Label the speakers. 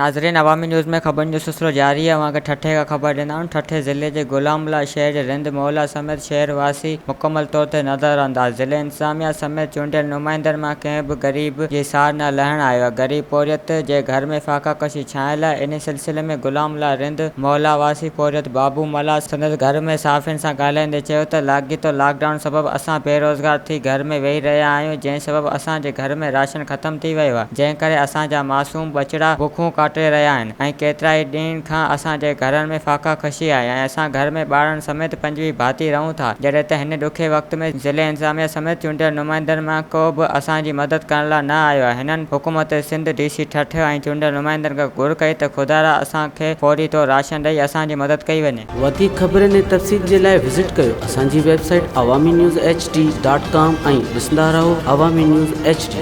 Speaker 1: ناظرين عوامي نيوز ۾ خبرن جو سلسلو جاري آهي اوهان کي ٺٽي کان خبر ڏيندا آهيون ٺٽي ضلعي جي غلام الله شهر جي رند محلا سميت شهر واسي مڪمل طور تي نظر انداز ضلعي انتظاميا سميت چونڊيل نمائندن مان ڪنهن به غريب جي سار نه لهڻ آيو آهي غريب پورهيت جي گهر ۾ فاقا ڪشي ڇانيل آهي انهي سلسلي ۾ غلام الله رند محلا واسي پورهيت بابو ملاح سندس گهر ۾ صحافين سان ڳالهائيندي چيو ته لاڳيتو لاڪ ڊائون سبب اسان بيروزگار ٿي گهر ۾ ويهي رهيا آهيون جنهن سبب اسان جي گهر ۾ راشن ختم ٿي ويو آهي جنهن ڪري اسان جا معصوم ٻچڙا بکون ڪاٽي رهيا آهن ۽ ڪيترائي ڏينهن کان اسان جي گهرن ۾ فاقا ڪشي آهي ۽ اسان گهر ۾ ٻارڙن سميت 25 ڀاتي رهون ٿا جڏهن ته هن ڏکي وقت ۾ ضلعي انتظاميا سميت چونڊيل نمائندن مان ڪو به اسان جي مدد ڪرڻ لاء نه آيو آهي هنن حڪومت سنڌ ڊي سي ٺٽه ۽ چونڊيل نمائندن کان گهر ڪئي ته خدارا اسان کي فوري طور راشن ڏئي اسان جي مدد ڪئي وڃي.
Speaker 2: وڌيڪ خبرن ۽ تفصيل جي لاء وزٽ ڪيو اسان جي website Awami news H D dot com ۽ ڏسندا رهو عوامي نيوز ايڇ ڊي.